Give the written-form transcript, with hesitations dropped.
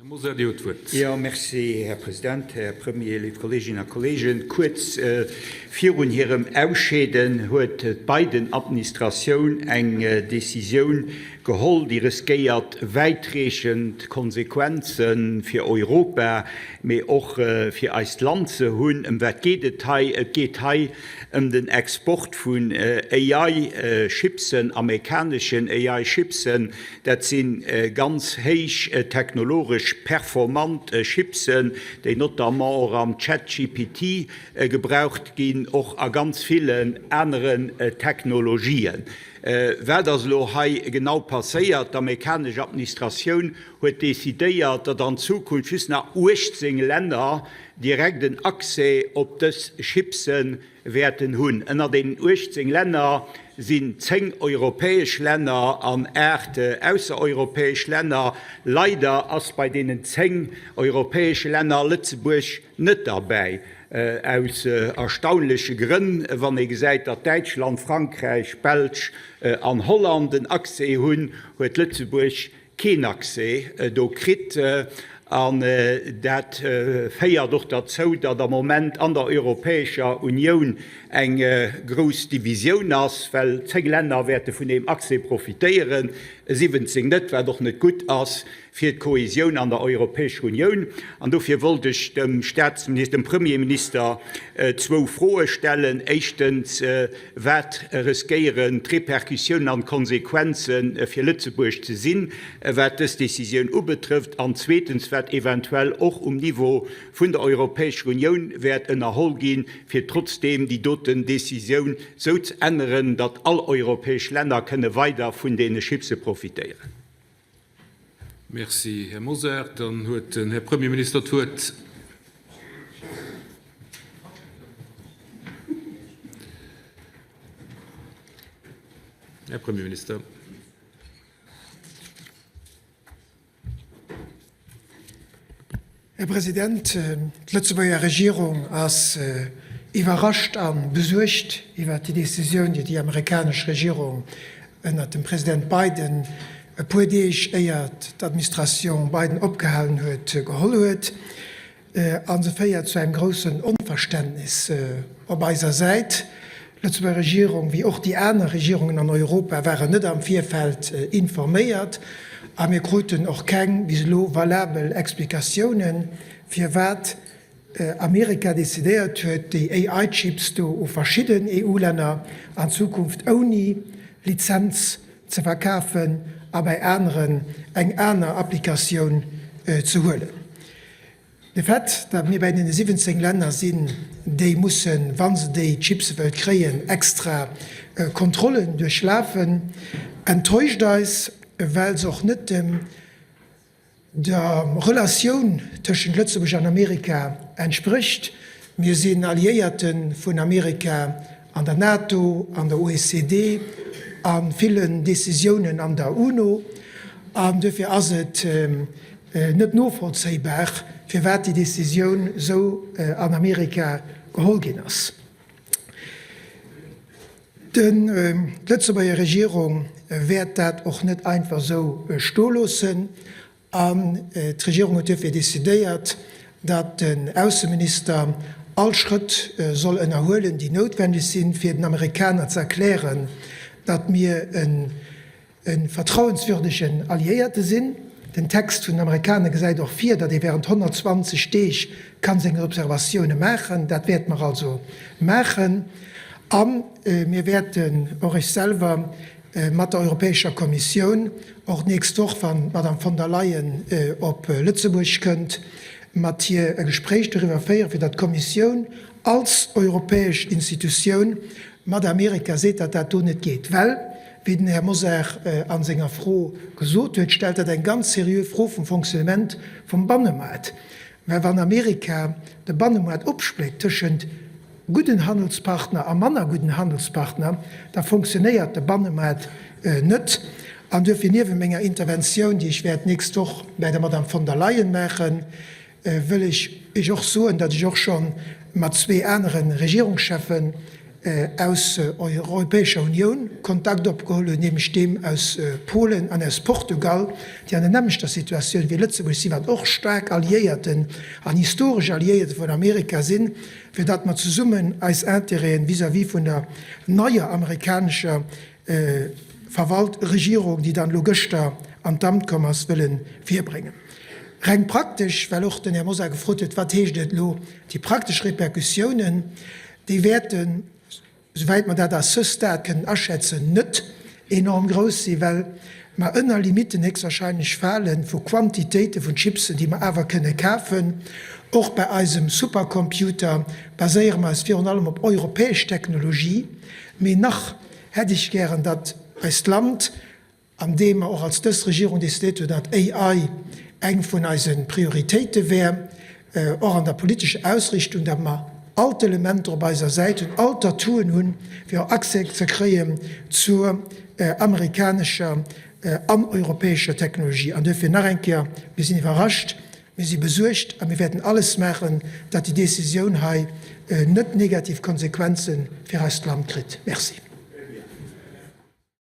Mosar, Dir hutt d'Wuert. Jo, merci, Här President, Här Premier, léif Kolleeginnen a Kolleegen. Kuerz virun hirem Ausscheeden huet d'Biden-Administratioun eng Decisioun geholl, déi riskéiert, wäitreechend Konsequenze fir Europa, mee och fir eist Land ze hunn. Ëm wat geet et hei? Et geet hei ëm den Export vun AI-Chipsen, amerikaneschen AI-Chipsen, Dat si ganz héich technologesch performant Chipsen, déi notamment och am ChatGPT gebraucht ginn, och a ganz villen aneren Technologien. Wat ass elo hei genau passéiert? D'amerikanesch Administratioun huet decidéiert, datt an Zukunft just nach 18 Länner direkt en Accès op dës Chipse wäerten hunn. Ënner deenen 18 Länner sinn 10 europäesch Länner an 8 aussereuropäesch Länner. Leider ass bei deenen 10 europäesche Länner Lëtzebuerg net derbäi, aus erstaunleche Grënn, wann ee gesäit, datt Däitschland, Frankräich, Belsch an Holland en Accès hunn, huet Lëtzebuerg keen Accès do kritt. An dat féiert och derzou, datt am Moment an der Europäescher Unioun eng grouss Divisioun ass, well 10 Länner wäerte vun deem Accès profitéieren, 17 net, wat och net gutt ass fir d'Kohesioun an der Europäescher Unioun. An dofir wollt ech dem Staatsminister, dem Premierminister zwou Froe stellen. Éischtens, Wat riskéieren d'Repercussiounen an d'Konsequenze fir Lëtzebuerg ze sinn, wat dës Decisioun ubetrëfft? An zweetens, wat eventuell och um Niveau vun der Europäescher Unioun wäert ënnerholl ginn, fir trotzdeem déi doten Decisioun sou ze änneren, datt all europäesch Länner kënne weider vun deene Chipse profitéieren? Merci, Här Mosar. Dann huet den Här Premierminister d'Wuert. Här Premierminister. Här President, d'Lëtzebuerger Regierung ass iwwerrascht a besuergt iwwert déi Decisioun, déi déi amerikanesch Regierung ënnert dem President Biden e puer Deeg éier d'Administration Biden opgehalen huet, geholl huet. A se féiert zu engem groussen Onverständnis op eiser Säit. D'Lëtzebuerger Regierung, wéi och déi aner Regierungen an Europa, waren net am Virfeld informéiert a mir kruten och keng bis elo valabel Explikatiounen, firwat Amerika decidéiert huet, déi AI-Chips do u verschidden EU-Länner an Zukunft ouni Lizenz ze verkafen a bei aneren eng aner Applikatioun ze huelen. De Fait, datt mir bäi deene 17 Länner sinn, déi mussen, wa se déi Chipse wëllt kréien, extra Kontrollen duerchlafen, enttäuscht eis, well se och net dem der Relatioun tëschent Lëtzebuerg an Amerika entsprécht. Mir sinn Alliéierte vun Amerika an der NATO, an der OECD, a villen Decisiounen an der UNO. An duerfir ass et net novollzéibar, firwat déi Decisioun esou an Amerika geholl ginn ass. D'Lëtzebuerger Regierung wäert dat och net einfach esou stoeloossen. An d'Regierung huet duerfir decidéiert, datt den Ausseminister all Schrëtt soll ënnerhuelen, déi noutwendeg sinn, fir den Amerikaner ze erklären, datt mir e vertrauenswürdegen Alliéierte sinn. Den Text vun den Amerikaner gesäit och vir, datt ee während 120 Deeg ka seng Observatioune maachen. Dat wäerte mer also maachen. A mir wäerten och, ech selwer, mat der Europäescher Kommissioun och d'nächst Woch, wann d'Madame von der Leyen op Lëtzebuerg kënnt, mat hir e Gespréich doriwwer féieren, fir datt d'Kommissioun als europäesch Institutioun mat Amerika seet, datt dat do net geet. Well, wéi den Här Mosar a senger Fro gesot huet, stellt dat eng ganz seriö Fro vum Fonctionnement vum Bannemaart. Well wann Amerika de Bannemoart opspléckt tëschent gudden Handelspartner a manner gudden Handelspartner, da fonctionnéiert de Bannemaart net. An duerfir, niewent menger Interventioun, déi ech wäert d'nächst Woch bäi der Madame von der Leyen maachen, wëll ech Iech och soen, datt ech och scho mat zwee anere Regierungscheffen. Aus Europäescher Unioun Kontakt opgeholl hunn, nämlech deem aus Polen an aus Portugal, déi an der nämmlechter Situatioun wéi Lëtzebuerg sinn, wat och staark Alliéierten an historesch Alliéierte vun Amerika sinn, fir datt mer zesummen eis Intérêten vis-à-vis vun der neier amerikanescher Verwalt Regierung, déi dann elo gëschter an d'Amt komm ass, wëlle virbréngen. Reng praktesch, well och den Här Mosar gefrot huet, wat heescht et elo, déi praktesch Répercussiounen, Déi wäerten, souwäit mer dat à ce stade kënnen aschätzen, net enorm grouss sinn, well mer ënner Limitten héchstwahrscheinlech fale vu Quantitéite vun Chipsen, déi mer awer kënne kafen. Och bei eisem Supercomputer baséiere mer eis virun allem op europäesch Technologie. Mee nach hätt ech gären, datt eist Land, an deem mer och als dës Regierung decidéiert hunn, datt AI eng vun eise Prioritéite wär, och an der politescher Ausrichtung, datt mer all d'Elementer op eiser Säit hunn, all d'Atouen hunn, fir och Accès ze kréien zur amerikanescher an europäescher Technologie. An duerfir nach eng Kéier, Mir sinn iwwerrascht, mir si besuergt a mir wäerten alles maachen, datt déi Décisioun hei net negativ Konsequenze fir eist Land kritt. Merci.